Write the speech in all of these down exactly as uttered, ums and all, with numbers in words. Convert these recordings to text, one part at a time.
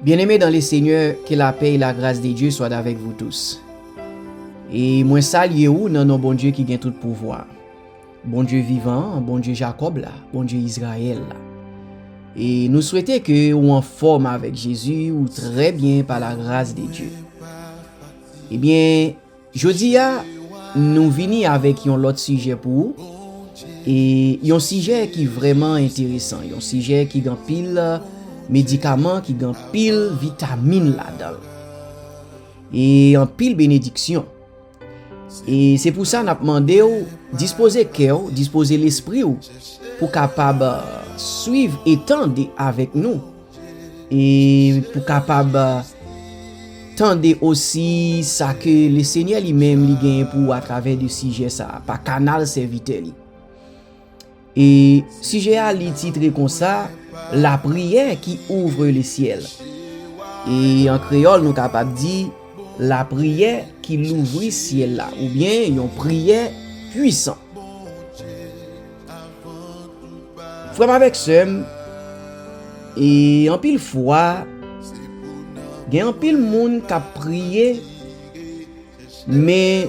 Bien-aimés dans le Seigneur, que la paix et la grâce de Dieu soient avec vous tous. E mwen salye ou nan non Bondye ki gen tout pouvwa. Bondye vivan an, Bondye Jakòb la, Bondye Izrayèl la. E nou swete ke ou anfòm avèk Jezi, ou trè byen pa la gras de Dye. Ebyen, jodi a, nou vini avèk yon lòt sijè pou ou. E yon sijè ki vrèman enteresan, yon sijè ki gen anpil medikaman, ki gen anpil vitamin ladan l. E anpil benediksyon. E se pou sa n ap mande w dispoze kè w, dispoze lespri w pou kapab, eh, swiv e tande avèk nou. E pou kapab, eh, tande osi sa ke Lesenyè li menm li genyen pou ou atravè de sijè sa a, pa kanal sèvitè li. E sijè a li titre konsa, La prière qui ouvre le ciel. E an kreyòl, nou kapab di, Lapriyè ki louvri syèl la, oubyen yon priyè pwisan. Frè m avèk sè m, e anpil fwa, gen anpil moun k ap priye, men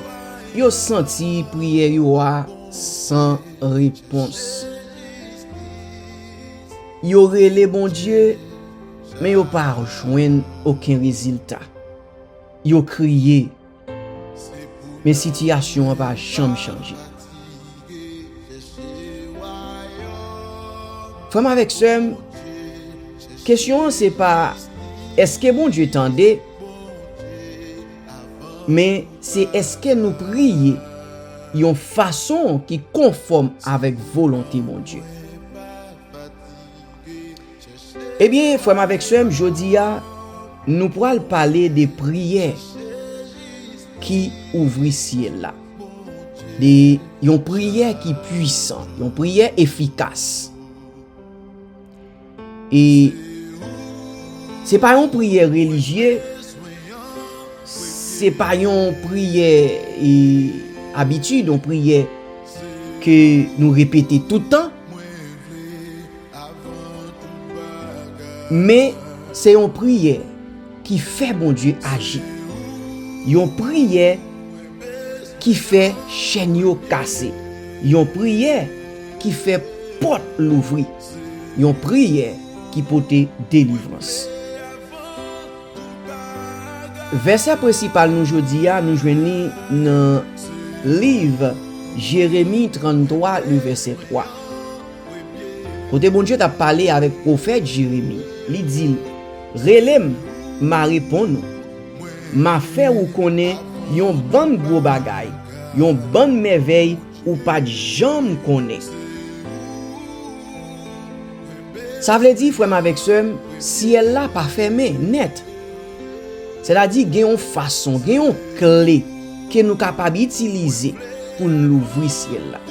yo santi priyè yo a san repons. Yo rele Bondye, men yo pa jwenn okenn rezilta. Yo kriye, men sitiyasyon an pa janm chanje. Frè m avèk sè m, kesyon an se pa èske Bondye tande, men se èske nou priye yon fason ki konfòm avèk volonte Bondye. Ebyen, frè m avèk sè m, jodi a, nou pral pale de priyè ki ouvri syèl la. De yon priyè ki pwisan, yon priyè efikas. E se pa yon priyè relijye, se pa yon priyè, e, abitid, yon priyè ke nou repete tout tan. Men, se yon priyè ki fè Bondye aji. Yon priyè ki fè chèn yo kase. Yon priyè ki fè pòt louvri. Yon priyè ki pote delivrans. Vèsè prensipal nou jodi a, nou jwenn li nan liv Jeremi tranntwa, le vèsè twa. Kote Bondye t ap pale avèk pwofèt Jeremi, li di l, rele m, m a reponn ou. M a fè ou konnen yon bann gwo bagay, yon bann mèvèy ou pa t janm konnen. Sa vle di, frè m avèk sè m, syèl la pa fèmen nèt. Sètadi, gen yon fason, gen yon kle ke nou kapab itilize pou n louvri syèl la.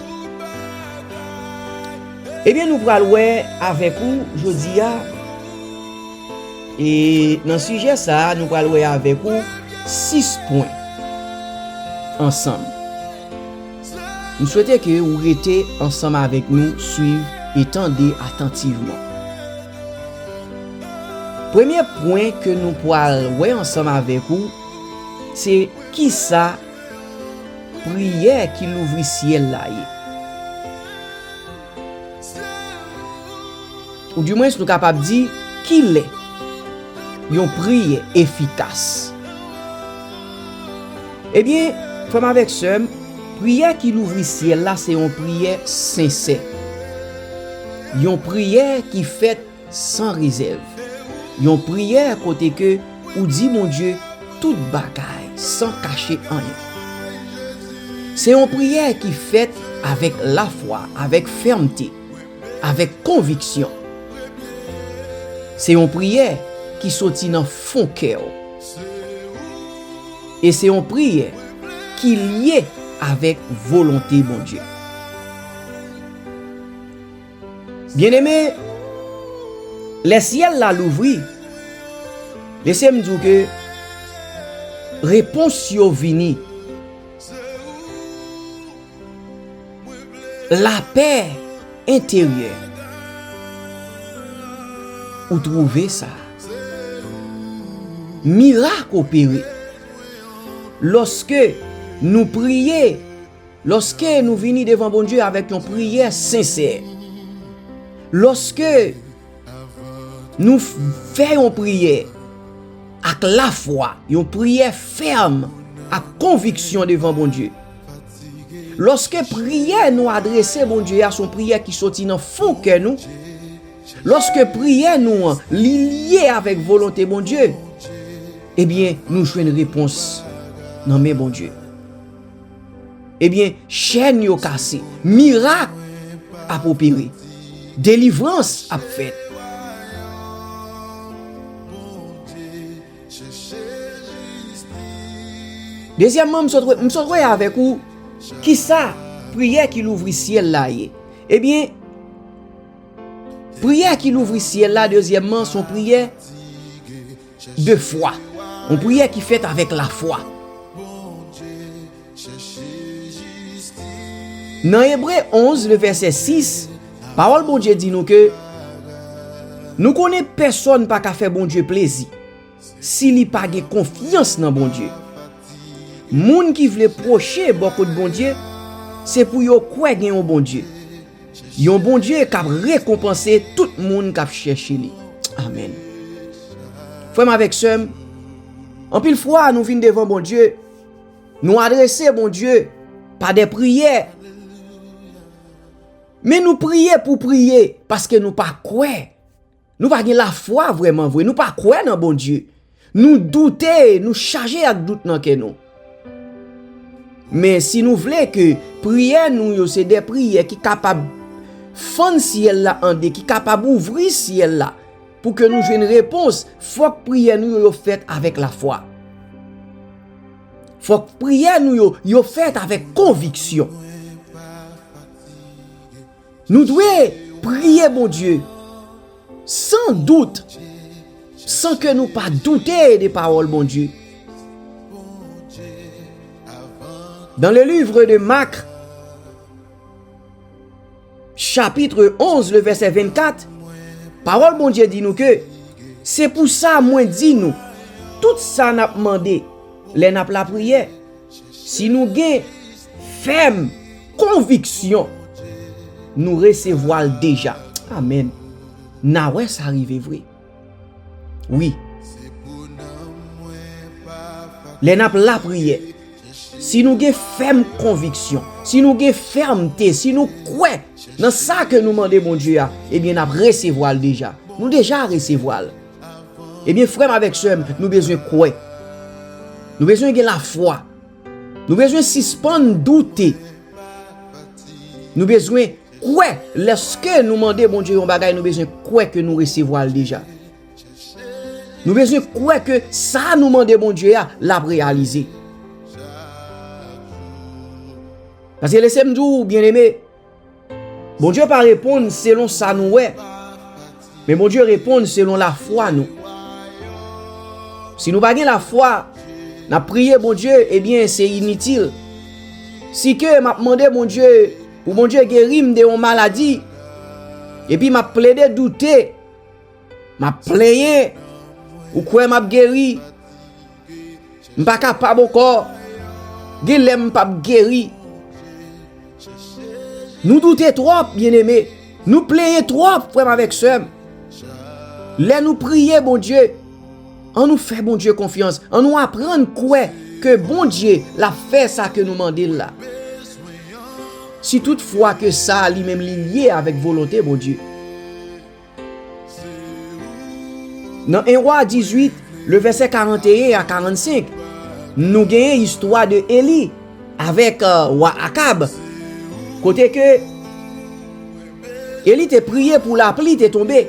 Ebyen, nou pral wè avèk ou jodi a, e nan sijè sa a, nou pral wè avèk ou sis pwen ansanm. M swete ke ou rete ansanm avèk nou, swiv e tande atantivman. Premye pwen ke nou pral wè ansanm avèk ou, se kisa priyè ki louvri syèl la ye. Oudimwens, nou kapab di, kilè yon priyè efikas? Ebyen, frè m avèk sè m, priyè ki louvri syèl la se yon priyè sensè. Yon priyè ki fèt san rezèv. Yon priyè kote ke ou di Bondye tout bagay san kache anyen. Se yon priyè ki fèt avèk lafwa, avèk fèmte, avèk konviksyon. Se yon priyè ki soti nan fon kè w. E se yon priyè ki lye avèk volonte Bondye. Byeneme, lè syèl la louvri, lese m di w ke repons yo vini. Lapè enteryè. Ou twouve sa? Mirak opere lòske nou priye, lòske nou vini devan Bondye avèk yon priyè sensè. Lòske nou f-, fè yon priyè ak lafwa, yon priyè fèm, ak konviksyon devan Bondye. Lòske priyè nou adrese Bondye a se yon priyè ki soti nan fon kè nou, lòske priyè nou an li lye avèk volonte Bondye, ebyen, nou jwenn repons nan men Bondye. Ebyen, chèn yo kase, mirak ap opere, delivrans ap fèt. Dezyèmman, m sot wè, m sot wè avèk ou kisa priyè ki louvri syèl la ye. Ebyen, priyè ki louvri syèl la, dezyèmman, se yon priyè de fwa. Yon priyè ki fèt avèk lafwa. Nan Ebre onz, le vèsè sis, pawòl Bondye di nou ke nou konnen pèsonn pa ka fè Bondye plezi si li pa gen konfyans nan Bondye. Moun ki vle pwoche bò kot Bondye, se pou yo kwè gen yon Bondye. Yon Bondye k ap rekonpanse tout moun k ap chèche li. Amèn. Frè m avèk sè m, anpil fwa nou vin devan Bondye, nou adrese Bondye pa de priyè. Men nou priye pou priye, paske nou pa kwè. Nou pa gen lafwa vrèman vre. Nou pa kwè nan Bondye. Nou doute, nou chaje ak dout nan kè nou. Men si nou vle ke priyè nou yo se de priyè ki kapab fann syèl la an de, ki kapab ouvri syèl la, pou ke nou jwenn repons, fòk priyè nou yo, yo fèt avèk lafwa. Fòk priyè nou yo, yo fèt avèk konviksyon. Nou dwe priye Bondye san dout, san ke nou pa doute de pawòl Bondye. Dans le livre de Marc, chapitre onze, le verset vingt-quatre, pawòl Bondye di nou ke, se pou sa mwen di nou, tout sa n ap mande lè n ap lapriyè, si nou gen fèm konviksyon, nou resevwa l deja. Amèn. N a wè sa rive vre. Wi. Lè n ap lapriyè, si nou gen fèm konviksyon, si nou gen fèmte, si nou kwè nan sa ke nou mande Bondye a, ebyen, n ap resevwa l deja. Nou deja resevwa l. Ebyen, frè m avèk sè m, nou bezwen kwè. Nou bezwen gen lafwa. Nou bezwen sispann doute. Nou bezwen kwè. Lèske nou mande Bondye yon bagay, nou bezwen kwè ke nou resevwa l deja. Nou bezwen kwè ke sa nou mande Bondye a, l ap reyalize. Paske lese m di w, byeneme, Bondye pa reponn selon sa nou wè, men Bondye reponn selon lafwa nou. Si nou pa gen lafwa, n ap priye Bondye, ebyen, se initil. Si ke m ap mande Bondye pou Bondye geri m de yon maladi, epi m ap plede doute, m ap plenyen, ou kwè m ap geri, m pa kapab ankò, gen lè m p ap geri. Nou doute twòp, byeneme. Nou plenyen twòp, frè m avèk sè m. Lè nou priye Bondye, ann nou fè Bondye konfyans. Ann nou aprann kwè ke Bondye l ap fè sa ke nou mande l la. Si toutfwa ke sa li menm li lye avèk volonte Bondye. Nan en Wa dizuit, le vèsè karanteyen a karannsenk, nou genyen istwa de Eli avèk, euh, wa Akab, kote ke Eli te priye pou lapli te tonbe.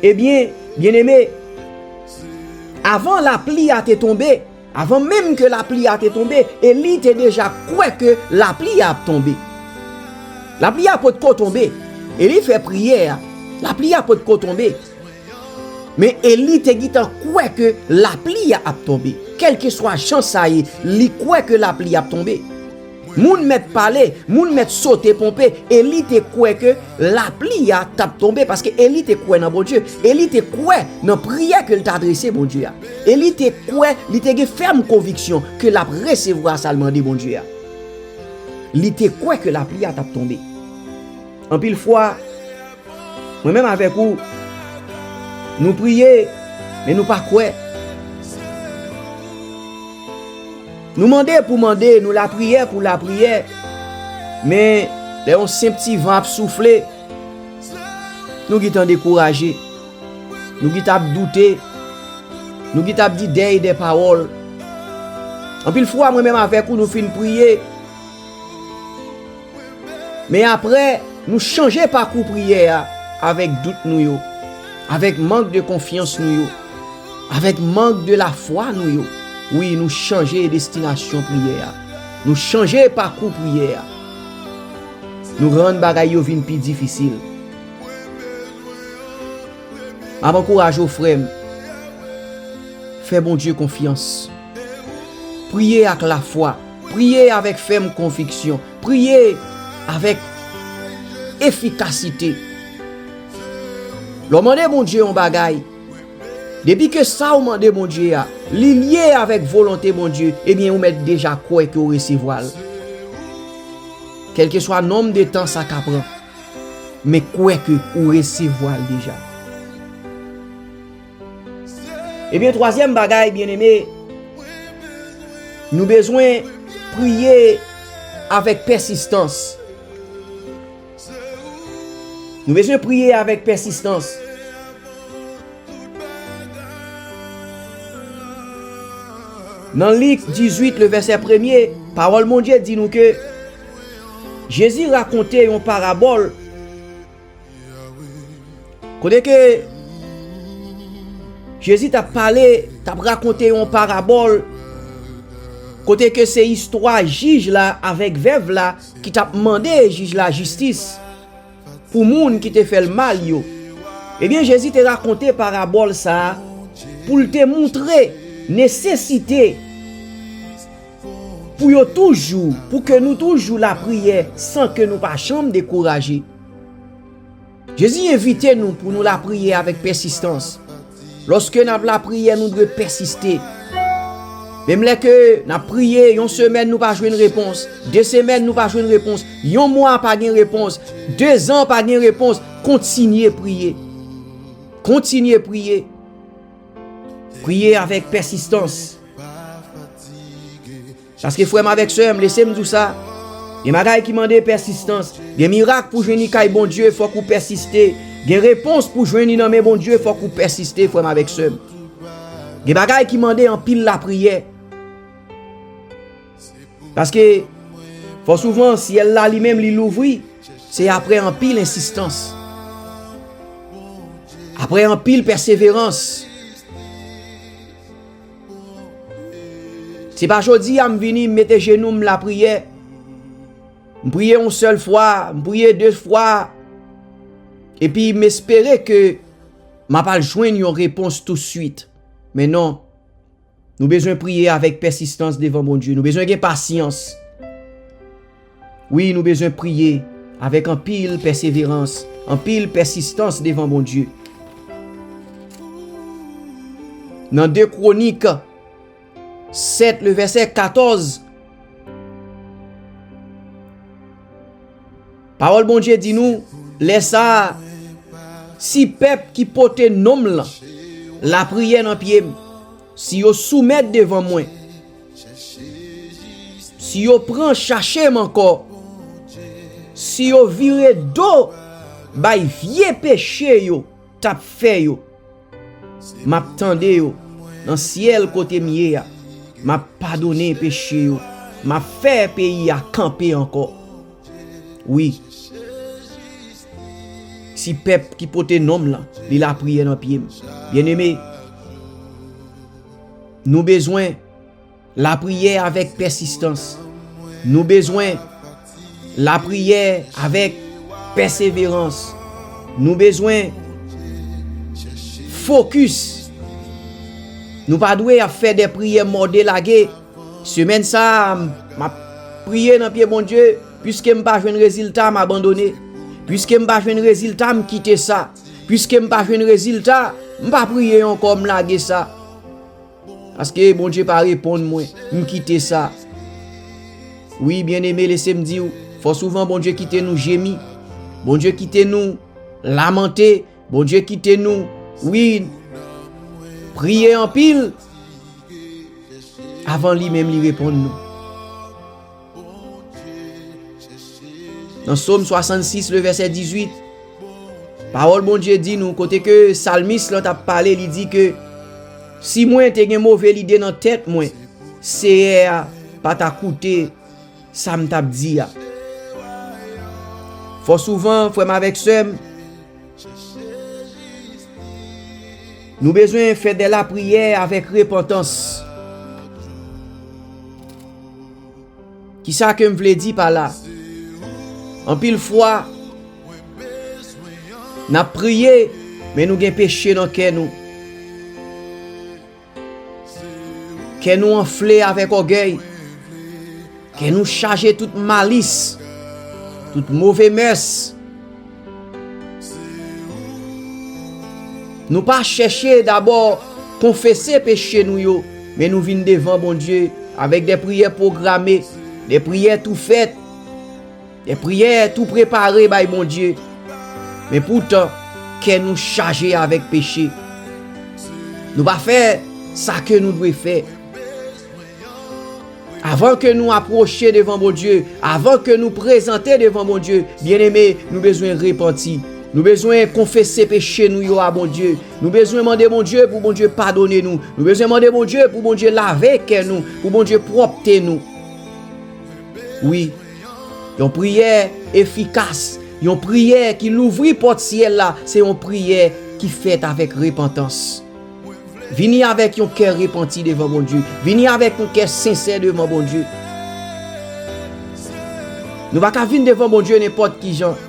Ebyen, byeneme, avan lapli a te tonbe, avan menm ke lapli a te tonbe, Eli te deja kwè ke lapli a ap tonbe. Lapli a potko tonbe. Eli fè priyè a. Lapli a potko tonbe. Men Eli te gentan kwè ke lapli a ap tonbe. Kèlkeswa jan sa ye, li kwè ke lapli ap tonbe. Moun mèt pale, moun mèt sote ponpe, Eli te kwè ke lapli a t ap tonbe, paske Eli te kwè nan Bondye, Eli te kwè nan priyè ke l t adrese Bondye a. Eli te kwè, li te gen fèm konviksyon ke l ap resevwa sa l mande Bondye a. Li te kwè ke lapli a t ap tonbe. Anpil fwa, mwen menm avèk ou, nou priye, men nou pa kwè. Nou mande pou mande, nou lapriyè pou lapriyè, men lè yon senp ti van ap soufle, nou gentan dekouraje, nou gentan ap doute, nou gentan ap di dèy dè pawòl. Anpil fwa, mwen menm avèk ou, nou fin priye, men apre, nou chanje pakou priyè a avèk dout nou yo, avèk mank de konfyans nou yo, avèk mank de lafwa nou yo. Wi, nou chanje destinasyon priyè a. Nou chanje pakou priyè a. Nou rann bagay yo vin pi difisil. M ap ankouraje w, frè m. Fè Bondye konfyans. Priye ak lafwa. Priye avèk fèm konviksyon. Priye avèk efikasite. Lè w mande Bondye yon bagay, depi ke sa w mande Bondye a, li lye avèk volonte Bondye, ebyen, ou mèt deja kwè ke w resevwa l. Kèlkeswa nonb de tan sa ka pran, men kwè ke ou resevwa l deja. Ebyen, twazyèm bagay, byeneme, nou bezwen priye avèk pèsistans. Nou bezwen priye avèk pèsistans. Nan Lik dizuit, le vèsè premye, pawòl Bondye di nou ke Jezi rakonte yon parabòl kote ke Jezi t ap pale, t ap rakonte yon parabòl, kote ke se istwa jij la avèk vèv la ki t ap mande jij la jistis pou moun ki te fè l mal yo. Ebyen, Jezi te rakonte parabòl sa a pou l te montre nesesite pou yo toujou, pou ke nou toujou lapriyè san ke nou pa janm dekouraje. Jezi envite nou pou nou lapriyè avèk pèsistans. Lòske n ap lapriyè, nou dwe pèsiste. Menm lè ke n ap priye, yon semèn nou pa jwenn repons, de semèn nou pa jwenn repons, yon mwa pa gen repons, de zan pa gen repons, kontinye priye. Kontinye priye. Priye avèk pèsistans. Paske frè m avèk sè m, lese m di w sa, gen bagay ki mande pèsistans. Gen mirak pou jwenn li kay Bondye, fòk ou pèsiste. Gen repons pou jwenn li nan men Bondye, fòk ou pèsiste, frè m avèk sè m. Gen bagay ki mande anpil lapriyè. Paske, fò souvan, syèl la li menm, li louvri, se apre anpil ensistans. Apre anpil pèseverans. Se pa jodi a m vini, m mete jenou m lapriyè. M priye yon sèl fwa, m priye de fwa. Epi m espere ke m ap al jwenn yon repons touswit. Men non. Nou bezwen priye avèk pèsistans devan Bondye. Nou bezwen gen pasyans. Wi, nou bezwen priye avèk anpil pèseverans, anpil pèsistans devan Bondye. Nan de Kwonik sèt, le vèsè katòz, pawòl Bondye di nou, lè sa a, si pèp ki pote non m lan lapriyè nan pye m, si yo soumèt devan mwen, si yo pran chache m ankò, si yo vire do bay vye peche yo t ap fè yo, m ap tande yo nan syèl kote m ye a, m ap padone peche yo, m ap fè peyi a kanpe ankò. Wi, si pèp ki pote non m lan, li lapriyè nan pye m. Byeneme, nou bezwen lapriyè avèk pèsistans. Nou bezwen lapriyè avèk pèseverans. Nou bezwen fokis. Nou pa dwe ap fè de priyè mòde lage. Semèn sa a, m ap Priye nan pye Bondye, piske m pa jwenn rezilta, m abandone. Piske m pa jwenn rezilta, m kite sa. Piske m pa jwenn rezilta, m pa priye ankò, m lage sa. Paske Bondye pa reponn mwen, m kite sa. Wi, byeneme, lese m di w, fò souvan Bondye kite nou jemi. Bondye kite nou lamante. Bondye kite nou, wi, priye anpil avan li menm li reponn nou. Nan Sòm swasannsis, le vèsè dizuit, pawòl Bondye di nou, kote ke salmis lan t ap pale, li di ke, "Si mwen te gen move lide nan tèt mwen, Seyè a pa ta koute sa m t ap di a." Fò souvan, frè m avèk sè m, nou bezwen fè de lapriyè avèk repantans. Kisa ke m vle di pa la? Anpil fwa, n ap priye, men nou gen peche nan kè nou. Kè nou anfle avèk ògèy. Kè nou chaje tout malis, tout move mès. Nou pa chèche dabò konfese peche nou yo, men nou vin devan Bondye avèk de priyè pwograme, de priyè tou fèt, de priyè tou prepare bay Bondye. Men poutan, kè nou chaje avèk peche. Nou pa fè sa ke nou dwe fè. Avan ke nou apwoche devan Bondye, avan ke nou prezante devan Bondye, byeneme, nou bezwen repanti. Nou bezwen konfese peche nou yo a Bondye. Nou bezwen mande Bondye pou Bondye padone nou. Nou bezwen mande Bondye pou Bondye lave kè nou, pou Bondye pwòpte nou. Wi, yon priyè efikas, yon priyè ki louvri pòt syèl la, se yon priyè ki fèt avèk repantans. Vini avèk yon kè repanti devan Bondye. Vini avèk yon kè sensè devan Bondye. Nou pa ka vin devan Bondye nenpòt ki jan.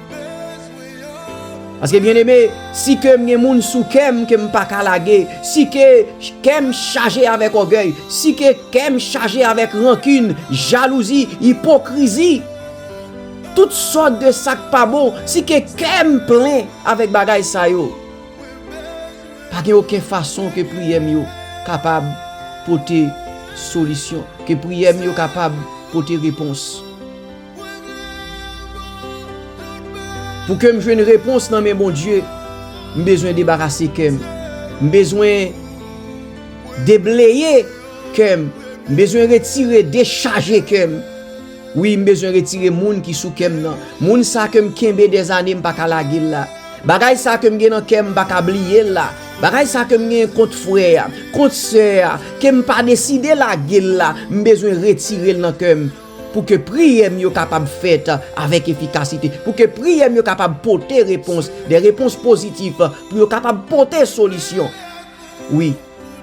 Paske, byeneme, si ke m gen moun sou kè m ke m pa ka lage, si ke kè m chaje avèk ògèy, si ke kè m chaje avèk rankin, jalouzi, ipokrizi, tout sòt de sa k pa bon, si ke kè m plen avèk bagay sa yo, pa gen okenn fason ke priyè m yo kapab pote solisyon, ke priyè m yo kapab pote repons. Pou ke m jwenn repons nan men Bondye, m bezwen debarase kè m. M bezwen debleye kè m. M bezwen retire, dechaje kè m. Wi, m bezwen retire moun ki sou kè m nan. Moun sa ke m kenbe dèzane, m pa ka lage l la. Bagay sa ke m gen nan kè m, m pa ka bliye l la. Bagay sa ke m gen kont frè a, kont sè a, ke m pa deside lage l la, m bezwen retire l nan kè m. Pou ke priyè m yo kapab fèt avèk efikasite, pou ke priyè m yo kapab pote repons, de repons pozitif, pou yo kapab pote solisyon. Wi,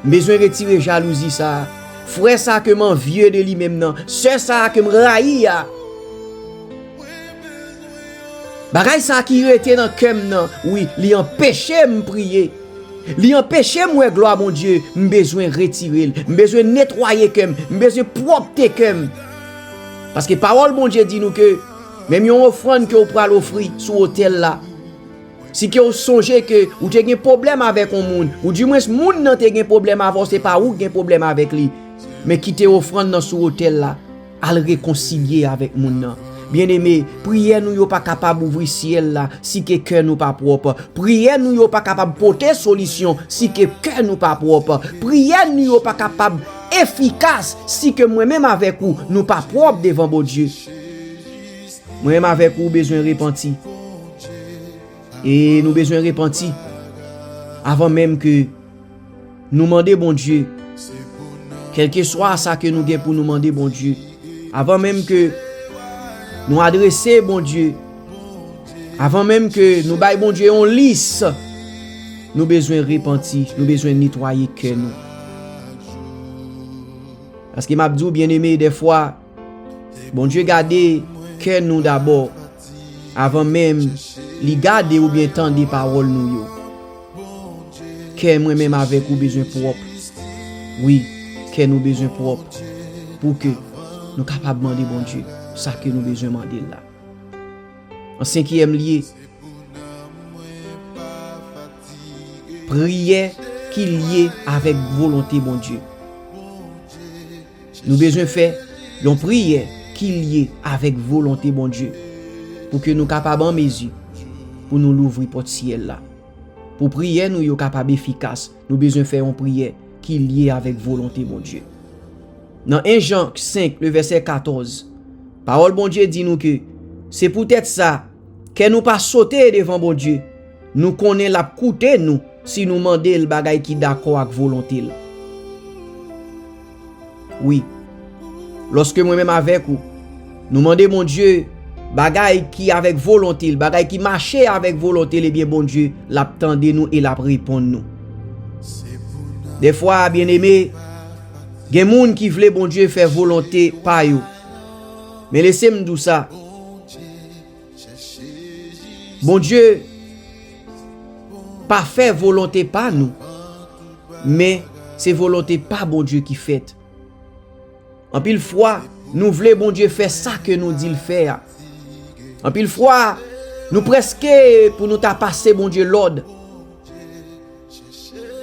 m bezwen retire jalouzi sa a, frè sa a ke m anvye de li menm nan, sè sa a ke m rayi a. Bagay sa a ki rete nan kè m nan, wi, li anpeche m priye. Li anpeche m wè glwa Bondye, m bezwen retire l. M bezwen netwaye kè m, m bezwen pwòpte kè m. Paske pawòl Bondye di nou ke menm yon ofrann ke w pral ofri sou otèl la, si ke w sonje ke ou te gen pwoblèm avèk yon moun, oudimwens moun nan te gen pwoblèm avè w, se pa ou k gen pwoblèm avèk li, men kite ofrann nan sou otèl la. Al rekonsilye avèk moun nan. Byeneme, priyè nou yo pa kapab ouvri syèl la si ke kè nou pa pwòp. Priyè nou yo pa kapab pote solisyon si ke kè nou pa pwòp. Priyè nou yo pa kapab efikas si ke mwen menm avèk ou, nou pa pwòp devan Bondye. Mwen menm avèk ou bezwen repanti. E nou bezwen repanti avan menm ke nou mande Bondye, kèlkeswa sa ke nou gen pou nou mande Bondye, avan menm ke nou adrese Bondye, avan menm ke nou bay Bondye yon lis, nou bezwen repanti, nou bezwen netwaye kè nou. Paske m ap di w, byeneme, dèfwa, Bondye gade kè nou dabò, avan menm li gade oubyen tande pawòl nou yo. Kè mwen menm avèk ou bezwen pwòp. Wi, kè nou bezwen pwòp pou ke nou kapab mande Bondye. sa ke nou bezwen mande l la. An senkyèm lye, priyè ki lye avèk volonte Bondye. Nou bezwen fè yon priyè ki lye avèk volonte Bondye pou ke nou kapab an mezi pou nou louvri pòt syèl la. Pou priyè nou yo kapab efikas, nou bezwen fè yon priyè ki lye avèk volonte Bondye. Nan en Jan senk, le vèsè katòz, pawòl Bondye di nou ke se poutèt sa, kè nou pa sote devan Bondye. Nou konnen l ap koute nou si nou mande l bagay ki dakò ak volonte l. Wi. Lòske mwen menm avèk ou, nou mande Bondye bagay ki avèk volonte l, bagay ki mache avèk volonte l, ebyen Bondye, l ap tande nou e l ap reponn nou. Dèfwa, byeneme, gen moun ki vle Bondye fè volonte pa yo. Men lese m di w sa, Bondye pa fè volonte pa nou, men se volonte pa Bondye ki fèt. Anpil fwa, nou vle Bondye fè sa ke nou di l fè a. Anpil fwa, nou prèske pou nou ta pase Bondye lòd.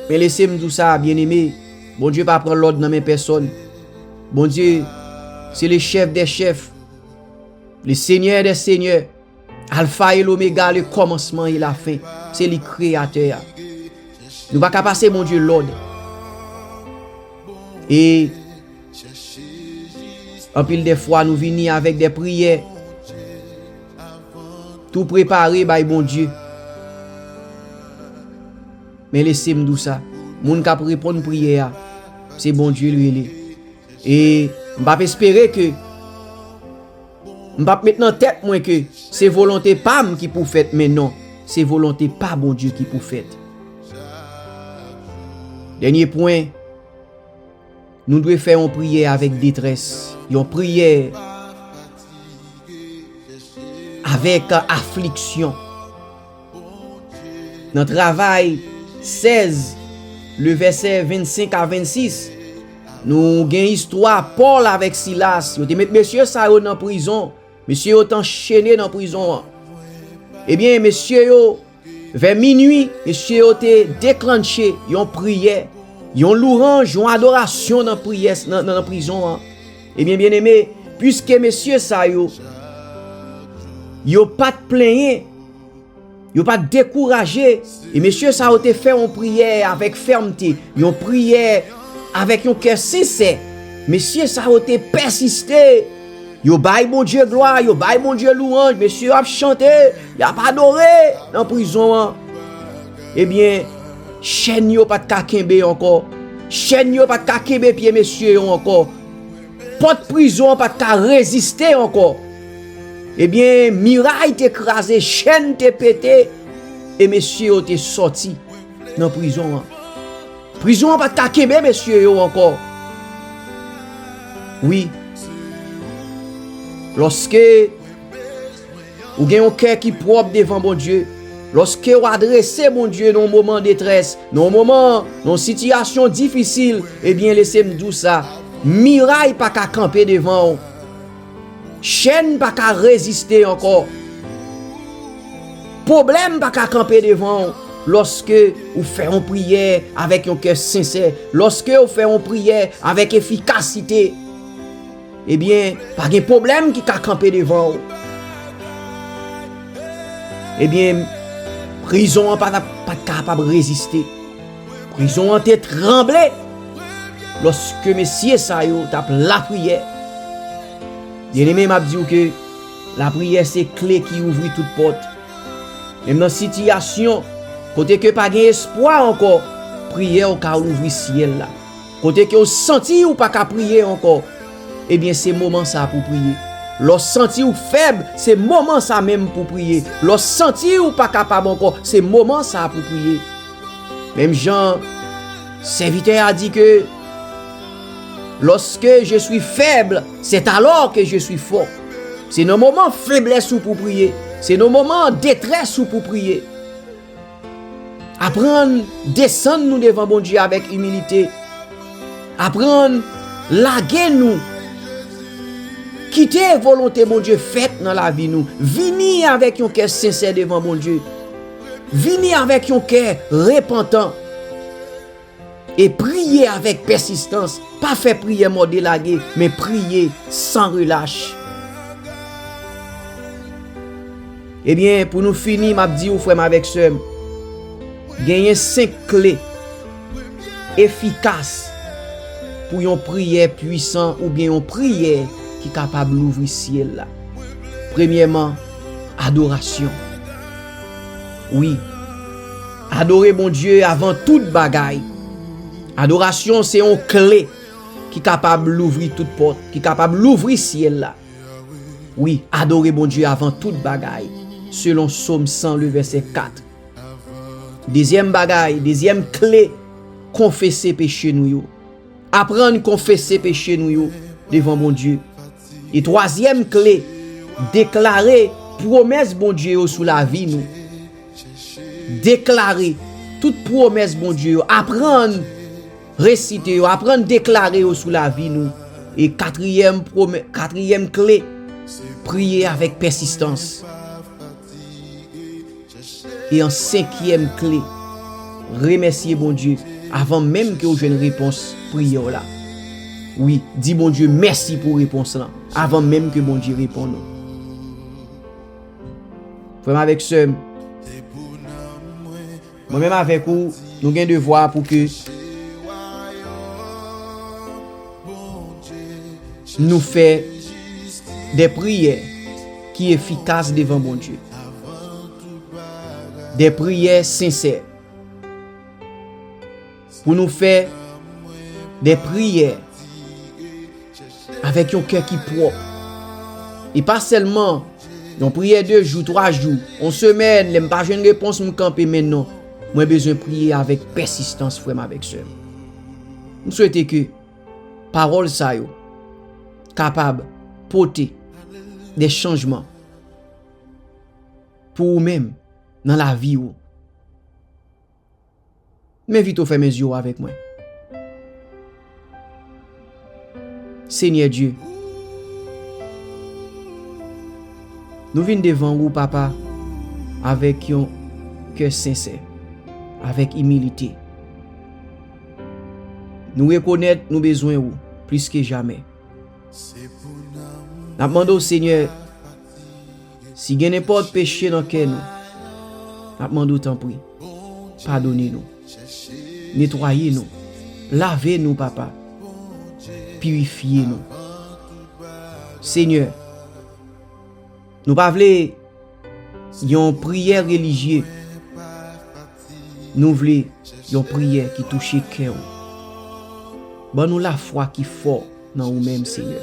Men lese m di w sa, byeneme, Bondye pa pran lòd nan men pèsòn. Bondye, se le chèf dè chèf, le senyè dè senyè, Alfa e Lomega, le kòmansman e lafen. Se li kreyatè a. Nou pa ka pase Bondye lòd. E anpil dè fwa, nou vini avèk de priyè tou prepare bay Bondye. Men lese m di w sa, moun k ap reponn priyè a, se Bondye l rele. E m p ap espere ke, m p ap met nan tèt mwen ke se volonte pa m ki pou fèt, men non, se volonte pa Bondye ki pou fèt. Dènye pwen, nou dwe fè yon priyè avèk detrès, yon priyè avèk afliksyon. Nan Travay sèz, le vèsè vennsenk a vennsis, nou gen istwa Pòl avèk Silas. Yo te met mesye sa yo nan prizon. Mesye yo te anchene nan prizon an. Ebyen, mesye yo, vè minui, mesye yo te deklanche yon priyè, yon louwanj, yon adorasyon nan priyè, nan, nan, nan prizon an. Ebyen, byeneme, piske mesye sa yo, yo pa t plenyen, yo pa t dekouraje, e mesye sa yo te fè yon priyè avèk fèmte, yon priyè avèk yon kè sensè. Mesye sa yo te pèsiste, yo bay Bondye glwa, yo bay Bondye louwanj, mesye yo ap chante, y ap adore nan prizon an. Ebyen, chèn yo pa t ka kenbe ankò. Chèn yo pa t ka kenbe pye mesye yo ankò. Pòt prizon an pa t ka reziste ankò. Ebyen, miray te kraze, chèn te pete, e mesye yo te sòti nan prizon an. Prizon an pa t ka kenbe mesye yo ankò. Wi. Lòske ou gen yon kè ki pwòp devan Bondye, lòske w adrese Bondye nan yon moman detrès, nan yon moman, nan yon sitiyasyon difisil, ebyen, lese m di w sa, miray pa ka kanpe devan w. Chèn pa ka reziste ankò. Pwoblèm pa ka kanpe devan w lòske ou fè yon priyè avèk yon kè sensè, lòske ou fè yon priyè avèk efikasite. Ebyen, pa gen pwoblèm ki ka kanpe devan w. Ebyen, prizon an pa t ap, pa t kapab reziste. Prizon an te tranble lòske mesye sa yo t ap lapriyè. Byeneme, m ap di w ke lapriyè se kle ki ouvri tout pòt. Menm nan sitiyasyon kote ke pa gen espwa ankò, priyè w ka louvri syèl la. Kote ke w santi w pa ka priye ankò, ebyen, se moman sa a pou w priye. Lè w santi w fèb, se moman sa menm pou w priye. Lè w santi w pa kapab ankò, se moman sa a pou w priye. Menm jan sèvitè a di ke, lorsque je suis faible, c'est alors que je suis fort. Se nan moman feblès ou pou priye. Se nan moman detrès ou pou priye. Aprann desann nou devan Bondye avèk imilite. Aprann lage nou. Kite volonte Bondye fèt nan lavi nou. Vini avèk yon kè sensè devan Bondye. Vini avèk yon kè repantan. E priye avèk pèsistans. Pa fè priyè mòde lage, men priye san relach. Ebyen, pou nou fini, m ap di w, frè m avèk sè m, genyen senk kle efikas pou yon priyè pwisan oubyen yon priyè ki kapab louvri syèl la. Premyèman, adorasyon. Wi, adore Bondye avan tout bagay. Adorasyon se yon kle ki kapab louvri tout pòt, ki kapab louvri syèl la. Wi, adore Bondye avan tout bagay, selon Sòm san, le vèsè kat. Dezyèm bagay, dezyèm kle, konfese peche nou yo. Aprann konfese peche nou yo devan Bondye. E twazyèm kle, deklare pwomès Bondye yo sou lavi nou. Deklare tout pwomès Bondye yo. Aprann resite yo. Aprann deklare yo sou lavi nou. E katriyèm pwomè-, katriyèm kle, priye avèk pèsistans. E an senkyèm kle, remèsye Bondye avan menm ke w jwenn repons priyè w la. Wi, di Bondye mèsi pou repons lan avan menm ke Bondye reponn ou. Frè m avèk sè m, mwen menm avèk ou, nou gen devwa pou ke nou fè de priyè ki efikas devan Bondye. De priyè sensè. Pou nou fè de priyè avèk yon kè ki pwòp. E pa sèlman yon priyè de jou, twa jou, yon semèn, lè m pa jwenn repons, m kanpe, men non. Mwen bezwen priye avèk pèsistans, frè m avèk sè m. M swete ke pawòl sa yo kapab pote de chanjman pou ou menm nan lavi ou. M envite w fèmen zye w avèk mwen. Senyè Dye, nou vin devan ou, Papa, avèk yon kè sensè, avèk imilite. Nou rekonèt nou bezwen ou plis ke jamè. N ap mande w, Senyè, si gen nenpòt peche nan kè nou, n ap mande w, tanpri, padone nou. Netwaye nou. Lave nou, Papa. Pirifye nou. Senyè, nou pa vle yon priyè relijye. Nou vle yon priyè ki touche kè w. Ban nou lafwa ki fò nan ou menm, Senyè.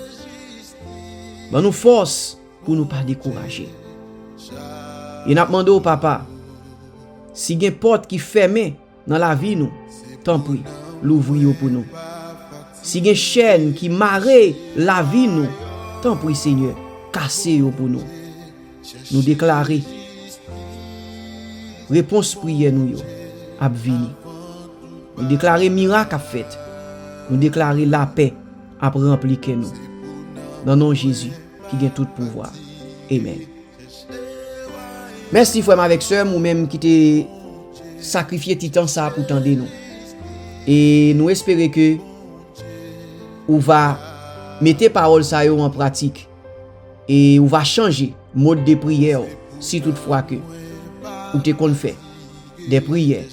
Ban nou fòs pou nou pa dekouraje. E n ap mande w, Papa, si gen pòt ki fèmen nan lavi nou, tanpri, louvri yo pou nou. Si gen chèn ki mare lavi nou, tanpri, Senyè, kase yo pou nou. Nou deklare repons priyè nou yo ap vini. Nou deklare mirak ap fèt. Nou deklare lapè ap ranpli kè nou. Nan non Jezi ki gen tout pouvwa. Amen. Mèsi, frè m avèk sè m, ou menm ki te sakrifye ti tan sa pou tande nou. E nou espere ke ou va mete pawòl sa yo an pratik e ou va chanje mòd de priyè w, si toutfwa ke ou te konn fè de priyè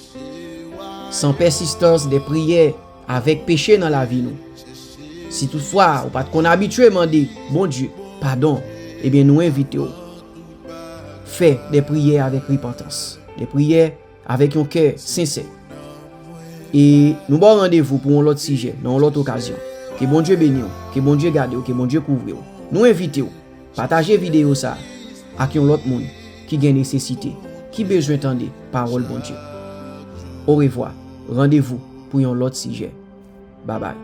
san pèsistans, de priyè avèk peche nan lavi nou. Si toutfwa ou pa t konn abitye mande Bondye padon, ebyen, nou envite w fè de priyè avèk repantans, de priyè avèk yon kè sensè. E nou ba w randevou pou yon lòt sijè, nan yon lòt okazyon. Ke Bondye beni w, ke Bondye gade w, ke Bondye kouvri w. Nou envite w pataje videyo sa a ak yon lòt moun ki gen nesesite, ki bezwen tande pawòl Bondye. Orevwa, randevou pou yon lòt sijè. Babay.